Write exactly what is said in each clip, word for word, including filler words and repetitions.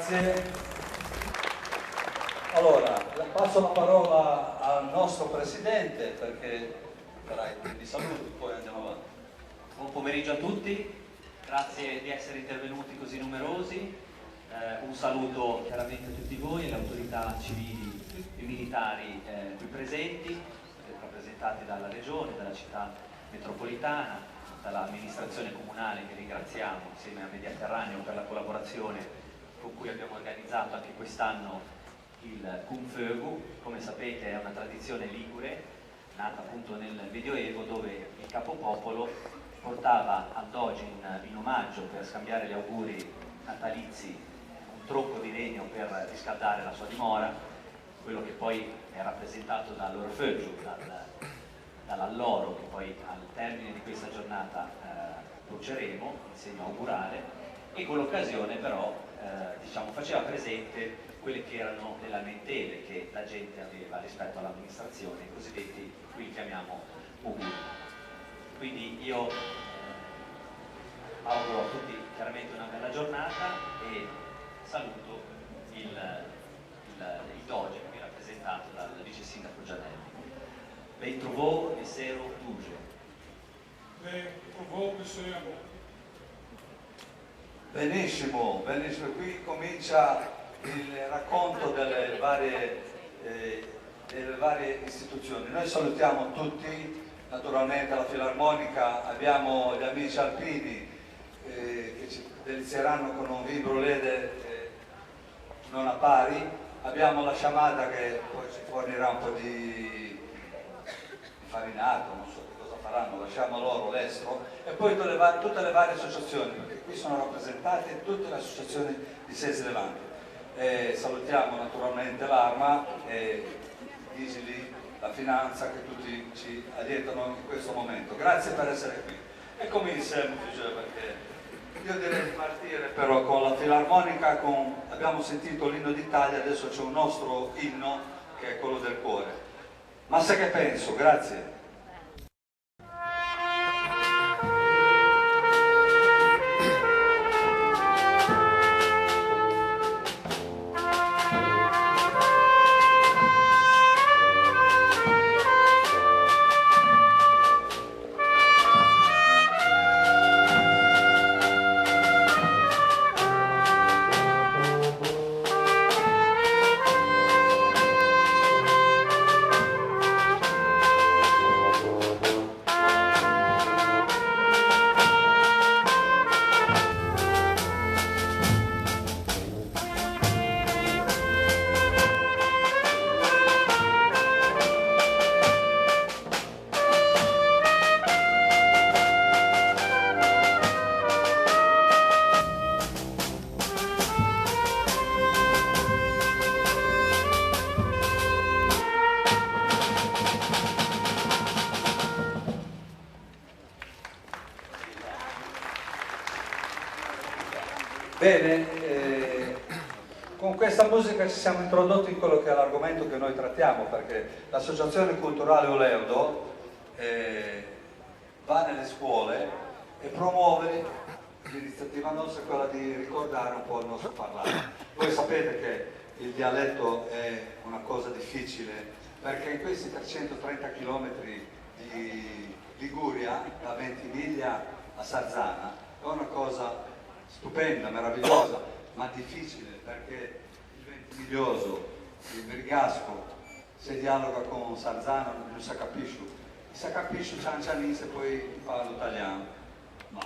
Grazie. Allora, passo la parola al nostro presidente, perché farai un po' di saluti, poi andiamo avanti. Buon pomeriggio a tutti, grazie di essere intervenuti così numerosi. Eh, un saluto chiaramente a tutti voi, alle autorità civili e militari, eh, qui presenti, eh, rappresentati dalla Regione, dalla città metropolitana, dall'amministrazione comunale, che ringraziamo insieme a Mediterraneo per la collaborazione con cui abbiamo organizzato anche quest'anno il Cunfeugo. Come sapete, è una tradizione ligure, nata appunto nel Medioevo, dove il capopopolo portava al doge in, in omaggio, per scambiare gli auguri natalizi, un tronco di legno per riscaldare la sua dimora, quello che poi è rappresentato dall'orfeuggio, dal, dall'alloro che poi al termine di questa giornata, eh, bruceremo in segno augurale, e con l'occasione però, eh, diciamo, faceva presente quelle che erano le lamentele che la gente aveva rispetto all'amministrazione, i cosiddetti, qui li chiamiamo auguri. Quindi io, eh, auguro a tutti chiaramente una bella giornata e saluto il, il, il Doge qui rappresentato dal vice sindaco Gianelli. Ben trovou, messero Doge. Ben trovou, messero. Benissimo, benissimo. Qui comincia il racconto delle varie, eh, delle varie istituzioni. Noi salutiamo tutti, naturalmente la Filarmonica, abbiamo gli amici alpini, eh, che ci delizieranno con un vin brulé de, eh, non a pari. Abbiamo la sciamata che poi ci fornirà un po' di infarinato, non so che cosa faranno, lasciamo loro l'estro, e poi tutte le va-, tutte le varie associazioni, perché qui sono rappresentate tutte le associazioni di Sesi Levante. E salutiamo naturalmente l'Arma e i vigili, la finanza che tutti ci aiutano in questo momento. Grazie per essere qui. E come insieme, perché io direi di partire però con la filarmonica, con, abbiamo sentito l'inno d'Italia, adesso c'è un nostro inno che è quello del cuore. Ma sa che penso, grazie. Bene, eh, con questa musica ci siamo introdotti in quello che è l'argomento che noi trattiamo, perché l'Associazione Culturale Oleudo, eh, va nelle scuole e promuove l'iniziativa nostra, quella di ricordare un po' il nostro parlato. Voi sapete che il dialetto è una cosa difficile, perché in questi trecentotrenta chilometri di Liguria, da Ventimiglia a Sarzana, è una cosa stupenda, meravigliosa, ma difficile, perché il ventimiglioso, il brigasco, se dialoga con Sarzano, no se capisce. Se capisce cian cianin se poi parlo talian. Ma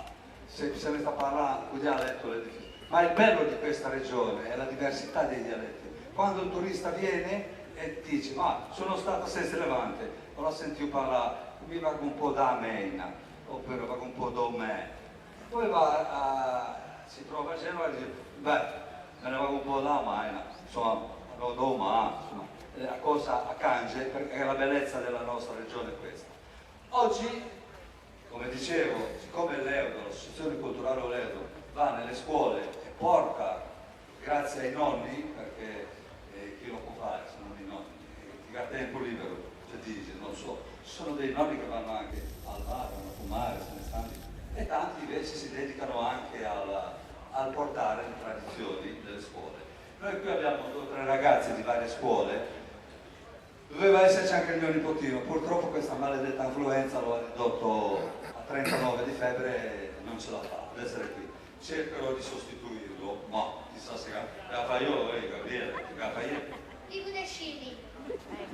se, se ne sta parlando, il dialetto è difficile. Ma il bello di questa regione è la diversità dei dialetti. Quando un turista viene e dice: "Ma sono stato a Sesi Levante, ho sentito parlare, mi vago un po' da Meina, oppure vago un po' da me." Poi va a, si trova a Genova e dice: "Beh, me ne vago un po' là, ma, eh, insomma, no, no, ma, insomma, eh, la cosa a cange, perché la bellezza della nostra regione è questa." Oggi, come dicevo, siccome l'Eudo, l'Associazione Culturale Oleudo, va nelle scuole e porta, grazie ai nonni, perché, eh, chi lo può fare se non i nonni? Eh, chi ha tempo libero, cioè, dice, non so, ci sono dei nonni che vanno anche al bar, vanno a fumare, se ne stanno, e tanti invece si dedicano anche al, al portare le tradizioni delle scuole. Noi qui abbiamo due o tre ragazzi di varie scuole. Doveva esserci anche il mio nipotino, purtroppo questa maledetta influenza lo ha ridotto a trentanove di febbre e non ce la fa ad essere qui. Cercherò di sostituirlo, ma chissà se la, la fa io, eh, Gabriele, la fa io. Dico da scemi.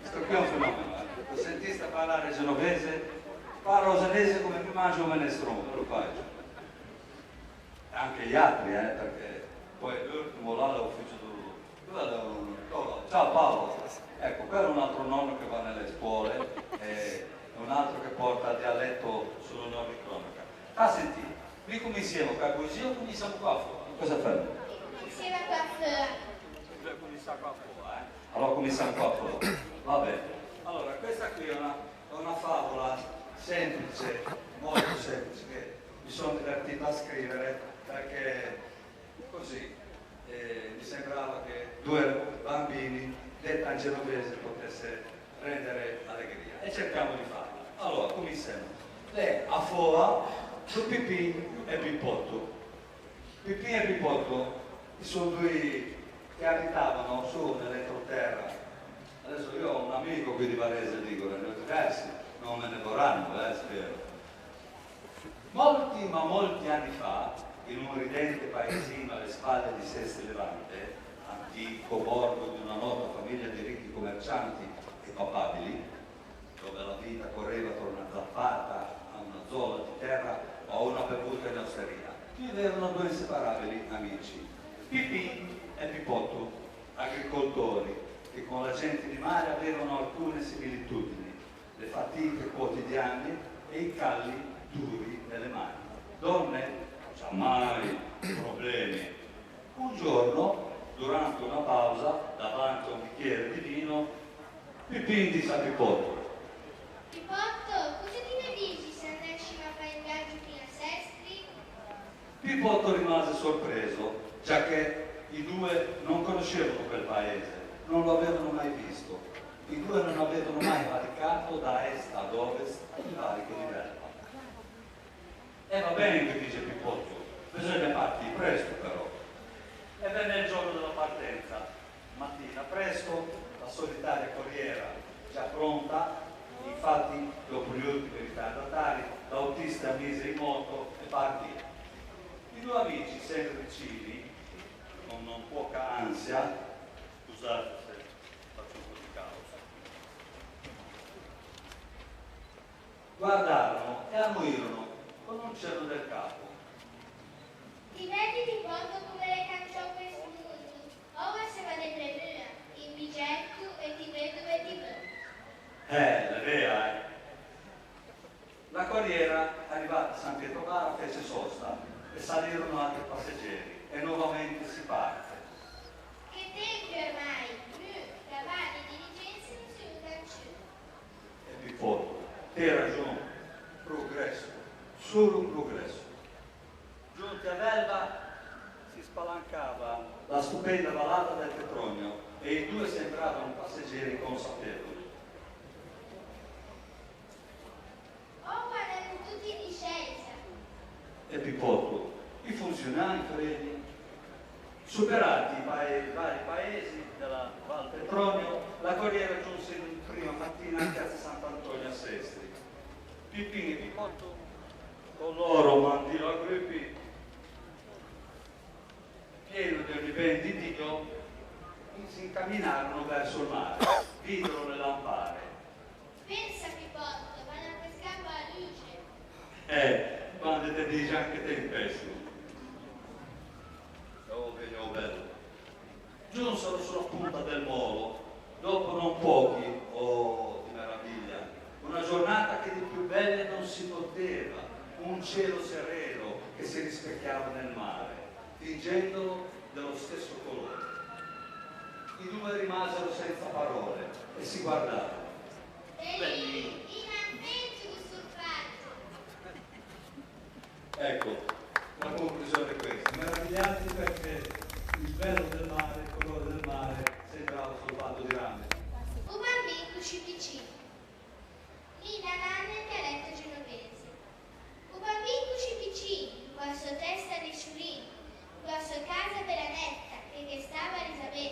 Sto qui è un fenomeno, eh. Lo sentiste parlare genovese? Parla o zenese come mi mangio un menestron, lo fai. E anche gli altri, eh, perché poi l'ultimo là, l'ufficio del, dov'è l'ultimo? Ciao Paolo. Ecco, quello è un altro nonno che va nelle scuole e un altro che porta il dialetto sull'onore di cronaca. Ah, senti, mi cominsiamo qua così o cominciamo qua fuori? Cosa fai? Insieme qua fuori. Bisogna cominciare qua fuori, eh? Allora cominciamo qua fuori. Va bene. Allora, questa qui è una, è una favola semplice, molto semplice, che mi sono divertito a scrivere perché così, eh, mi sembrava che due bambini, detta in genovese, potesse rendere allegria. E cerchiamo di farlo. Allora, cominciamo. L'é a foa do Pipin e Pipotto. Pipin e Pipotto son doi che abitavano su nell'entroterra. Adesso io ho un amico qui di Varese Ligure, ne ho diversi, non me ne vorranno, eh, spero. Molti, ma molti anni fa, in un ridente paesino alle spalle di Sestri Levante, antico borgo di una nota famiglia di ricchi commercianti e papabili, dove la vita correva tra una zappata a una zolla di terra o a una bevuta in osteria, vivevano due inseparabili amici, Pipin e Pipotto, agricoltori che con la gente di mare avevano alcune similitudini, le fatiche quotidiane e i calli duri nelle mani. Donne? Giammai problemi. Un giorno, durante una pausa, davanti a un bicchiere di vino, Pipin disse a Pipotto: Pipotto, cosa ti ne dixi se andessimo a fâ un viaggio fin a Sestri? Pipotto rimase sorpreso, giacché i due non conoscevano quel paese, non lo avevano mai visto. I due non avevano mai valicato da est ad ovest il valico di Velva. E va ben, ghe dise Pipotto, bisogna partî presto però. E venne il giorno della partenza. Matina presto, la solitaria corriera già pronta, infatti, dopo gli ultimi ritardatari, l'autista mise in moto e partì. I due amici, sempre vicini, con non poca ansia, scusate se faccio un po' di caos, guardarono e annuirono con un cenno del capo. Ti vedi, Pipotto, come l'é cambiou questo mondo? Oua se va de premua, in biglietto e ti vê dove ti veu. Eh, l'é vea, eh. La corriera, arrivata a San Pietro Bara, fece sosta e salirono altri passeggeri e nuovamente si parte. Che tempi ormai, mu, cavalli e diligense no se usa ciù. E Pipotto, t'é raxon, progresso, solo progresso. Giunti a Velva, si spalancava la stupenda vallata del Petronio e i due sembravano passeggeri inconsapevoli. Oua l'emo tuti in discensa. E Pipotto, i funzionari, fregni? Superati i pae-, i vari paesi della Val Petronio, la corriera giunse in prima mattina a Piazza Sant'Antonio a Sestri. Pipin e Pipotto, col loro mandilo a gruppi, pieno di ogni ben di Dio, si incaminarono verso il mare, videro le lampade. Pensa, Pipotto, vanno a pescare con la luce. Eh, quando te dice anche te in pesco. Oh, che bello. Giunsero sulla punta del molo, dopo non pochi, oh, di meraviglia, una giornata che di più belle non si poteva, un cielo sereno che si rispecchiava nel mare, tingendolo dello stesso colore. I due rimasero senza parole e si guardarono. Bellin, un invento di sul fatto. Ecco, la conclusione è questa. Meravigliati perché il bello del mare, il colore del mare, sembrava soltanto di rame. O bambin cuscì piccin. Nina Nanna in dialetto genovese. O bambin cuscì piccin, co a sò testa de sciolin, co a sò casa bela netta, che ghe stava a Elisabetta.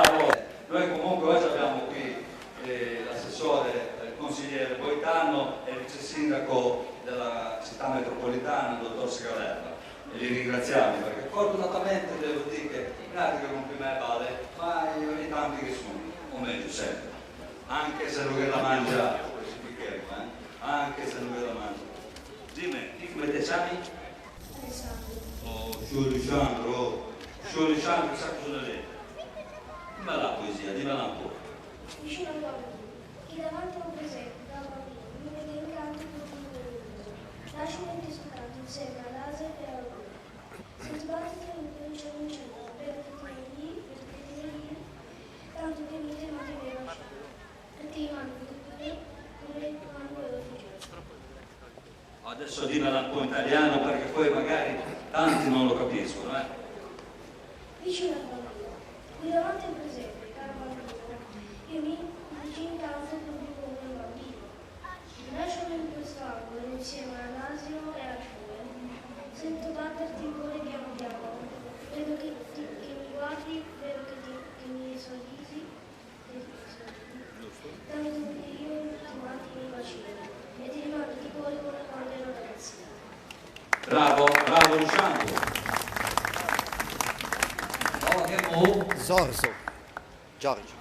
Bravo. Noi comunque oggi abbiamo qui, eh, l'assessore, il consigliere Boitano e il vice sindaco della città metropolitana, il dottor Segalerba, e li ringraziamo perché fortunatamente devo dire che un altro che compie me vale, ma ogni tanto che sono, o meglio, sempre. Anche se no ghe la mangia, eh? Anche se no ghe la mangia. Dime, ti come te ciami? Alessandro. Oh, sciô Lisciandro, oh. Sciô Lisciandro, sa cosa l'é? Dime la poesia, dime la un po'. Vicino al bambino, chi davanti a un presepio dà bambino, mi vede incanto più luminoso. Lascio mentre soltanto insieme a Lasaro e a Romeo. Sento battere il cuore, non c'è nulla, vedo che ti vai lì, vedo che ti vai lì, tanto che mi ti mando i miei bacini. E ti mando due, due, mando quello che c'è. Adesso dimmela un po' in italiano perché poi magari tanti non lo capiscono, eh. Vicino al bambino. Qui davanti al presepio, caro bambino, io mi vicino tanto proprio come un bambino. Lasciami in questo angolo insieme all'asino e al sole. Sento batterti il cuore piano piano. Vedo che, ti, che mi guardi, vedo che, ti, che mi sorrisi. Tanto che io ti mando i miei bacini e ti rimando di cuore come quando ero ragazzina. Bravo, bravo Luciano. Ora che mo... Zorzo. Giorgio.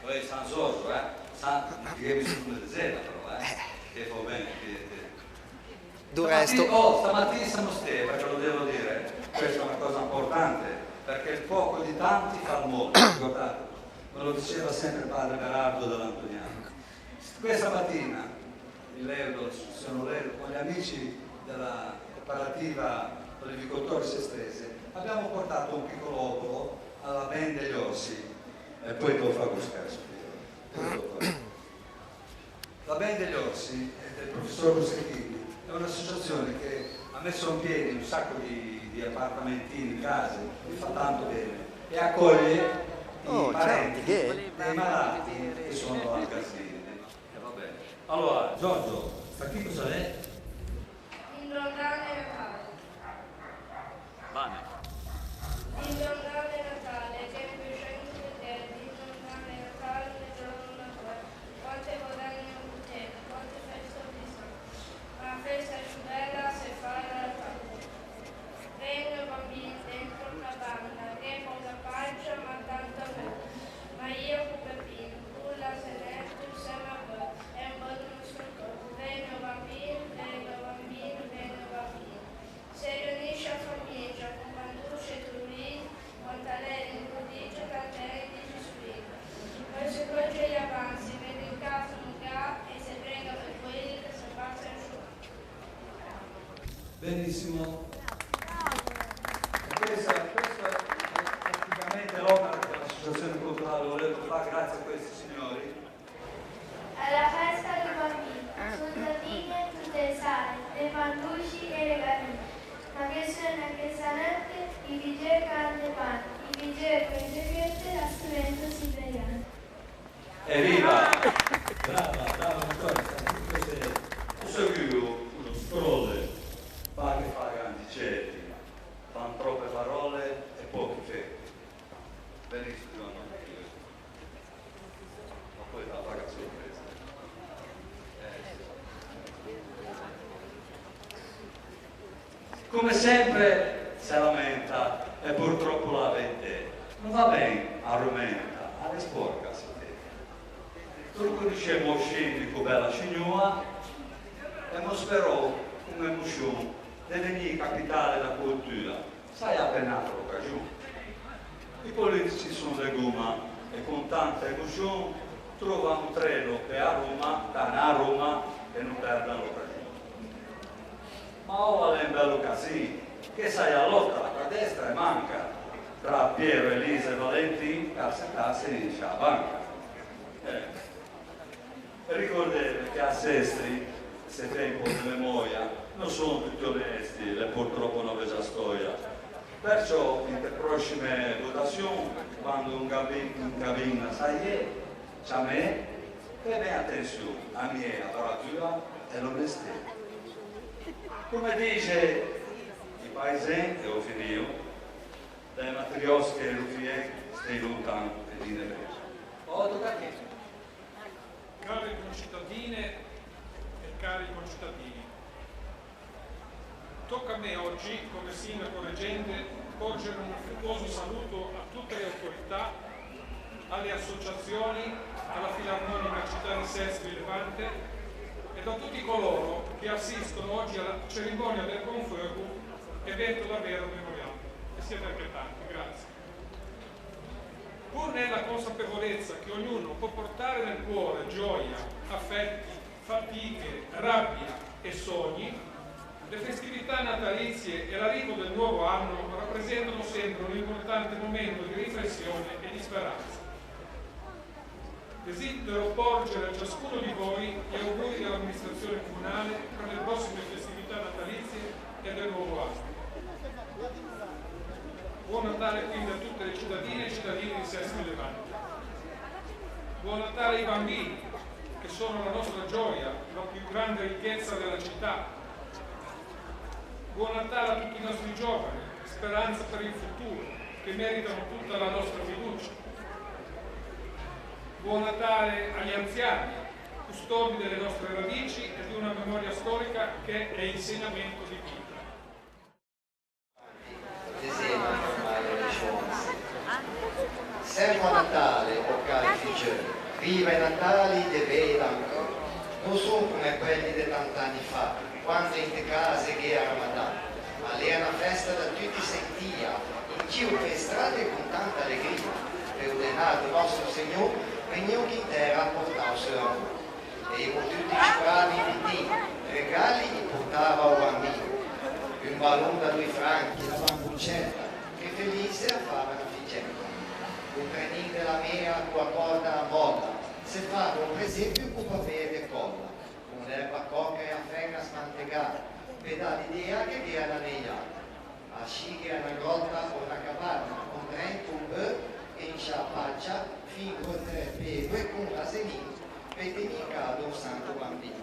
Poi San Zorzo, eh? San... che mi sono di zeta però, eh? Che fa bene, che, che... Do resto. Stamattina, oh, stamattina siamo stati, perché lo devo dire, questa è una cosa importante, perché il poco di tanti fa il molto, ricordate? Me lo diceva sempre padre Berardo dell'Antoniano. Questa mattina, in Leudo, sono Leudo, con gli amici della cooperativa Olivicoltori Sestese, abbiamo portato un piccolo obolo alla Ben degli Orsi, e poi te lo fa gustare subito. Poi te lo fa. La Ben degli Orsi, eh, del professor Rusecchini, è un'associazione che ha messo in piedi un sacco di, di appartamentini, case, e fa tanto bene, e accoglie i parenti dei malati che sono al Gaslini. E va bene. Allora, Giorgio, sta chi cosa l'é? Dindon dan de Natale. Vane. Dindon dan de Natale, che un piacente che gh'è, dindon dan de Natale, un giorno da due, quante guadagno un buchet, quante feste ho bisogno, ma la festa più bella se fa a Natale. Vegno bambin dentro una banda, gh'è poca pancia ma tanta voia, ma io cu Pepin, cu l'asenetto inseme a voi, e un bel nostro cor. Vegno bambin, vegno bambin, vegno bambin. Se riunisce a famiggia con bandusce e turin, quanta l'è l'incodicio, tant'è di Gesù. Poi se coce gli avanzi, vedi in casa un ga e se prega per quelli che se passa in giù. Benissimo. E questa, questa è praticamente l'opera che l'associazione culturale Loreto fa grazie a questi signori. Alla festa del bambino, son da vigne tutte sale, de bandusci e regalini. Ma che suena che sanette, i vigge cante pan, i vigge cante la strumento siberiano. Evviva! Brava, brava, Vittoria, sta qui, questo è, questo è uno scrolle, fa che fa grandi ceti, fan troppe parole e pochi feti. Benissimo, Giovanni. Ma poi te la fa a sorpresa. Eh, sì. Come sempre se lamenta e purtroppo la vente. No va ben a rumenta, a l'é sporca a seteta. No conoscemo o scindico, bella scignua, e mo sperou con emoscion de vegnî capitale da coltua. Sai, a penâ l'ocasion. I politici son de goma e con tanta emoscion trovan un treno pe a Roma, ta na Roma che no perdan l'ocasion. Ma oua l'é un bello casin, che sai a lotta a destra e manca tra Piero, Elisa e Valentin, che a setâ se insce a banca. Eh. Ricordeve che a Sestri, se fè un pö de memöia, no son tuti onesti, l'é purtròp na vegia stòia. Perciò, inte proscime votasion, quando un gabin, un gabin a saié, ciamé, fé ben atension, ammié a bratua e l'onestà. Come dixe i paisen, e ò finio, da-e matriosche e rufiè, stei lontan, Care concitadine e cari concitadini, tocca a me oggi, come sindaco reggente, porgere un affettuoso saluto a tutte le autorità, alle associazioni, alla Filarmonica Città di Sestri Levante e da tutti coloro che assistono oggi alla cerimonia del Confogo, evento davvero memorabile. E siete anche tanti, grazie. Pur nella consapevolezza che ognuno può portare nel cuore gioia, affetti, fatiche, rabbia e sogni, le festività natalizie e l'arrivo del nuovo anno rappresentano sempre un importante momento di riflessione e di speranza. Desidero porgere a ciascuno di voi gli auguri dell'amministrazione comunale per le prossime festività natalizie e del nuovo anno. Buon Natale quindi a tutte le cittadine e i cittadini di Sestri Levante. Buon Natale ai bambini, che sono la nostra gioia, la più grande ricchezza della città. Buon Natale a tutti i nostri giovani, speranza per il futuro, che meritano tutta la nostra fiducia. Buon Natale agli anziani, custodi delle nostre radici e di una memoria storica che è insegnamento di vita. Dezembre, ormai, a l'é sciònse. Semo a Natale, o cari figgeu, viva i Natali de vei d'ancheu. No son come quelli de tant'anni fa, quando inte case gh'ea Ramadan. A l'ea na festa da tutti sentî, in gio pe-e strade con tanta alegria, pe-o denâ do nòstro Segnô, vegnùo chi in tera a portâ o seu amô. E imo tutti ciurâ mi pitin, regali i portava o Bambin. Un balon da doi franchi, na bambocetta, che felice a fava na figgetta. O trenin de lamea co a còrda a mòlla, se fava o presepio co papê de còlla, con l'erba còca e a fenna smantegâ, pe dâ l'idea che gh'ea na neiada. Ascì gh'ea na gròta o na cabana, con drento o beu e in sciâ pacia, fin co trê pegoe con l'asenin, pe tegnî cado o Santo Bambin.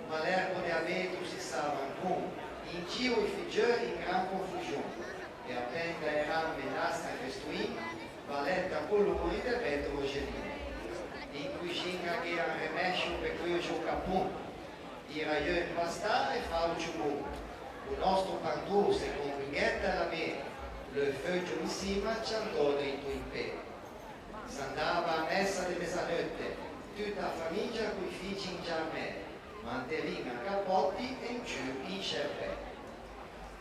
Ma l'erbo de abeto o sissava ancon, in gio i figgeu in gran confusion, e apen da e rame, lastre e festoin, balette a colori de vert rogelin. In cuxin-a gh'ea un remescio pe cuxe o capon, tirâ jeu un pastâ e fâlo ciù bon. O nòstro pan doce con bughetta e lamê, l'euffeuggio in sima ciantò drito in pê. S'andava a messa de mesaneute, tuta a famigia coi figgi in giarmê, mantelin a capòtti e un ciù in scerpê.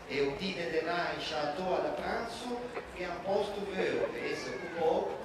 E o dì de denâ in sciâ toa da pranso, gh'ean pòsto veuo pe esse ocupou,